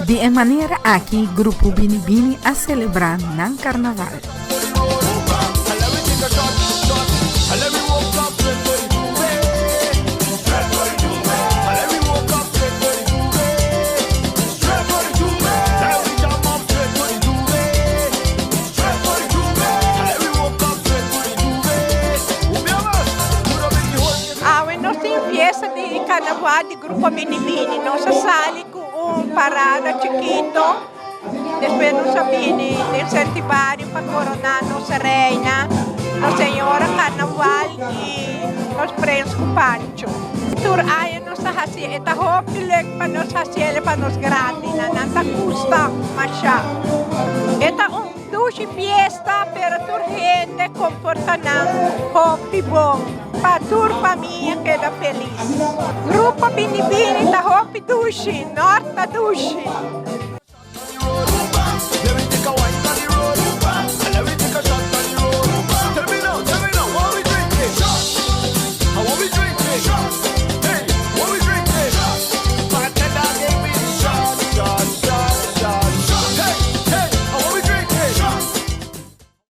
Di e manera aki Grupo Bini Bini a selebrá nan karnaval. Awe nos tin fiesta di carnaval di Grupo Bini Bini. Nos a sali cu un parada chikito, despues nos a bini den Sentibario pa corona nos reina, nos señora carnaval y nos prins cu Pancho. Tur aña nos ta haci, e ta hopi leuk pa nos haciele pa nos grandinan, nan ta gusta masha. E ta un dushi fiesta pero tur hende comporta nan hopi bon pa tur famia keda felis. Grupo Bini Bini ta hopi dushi, Nort ta dushi.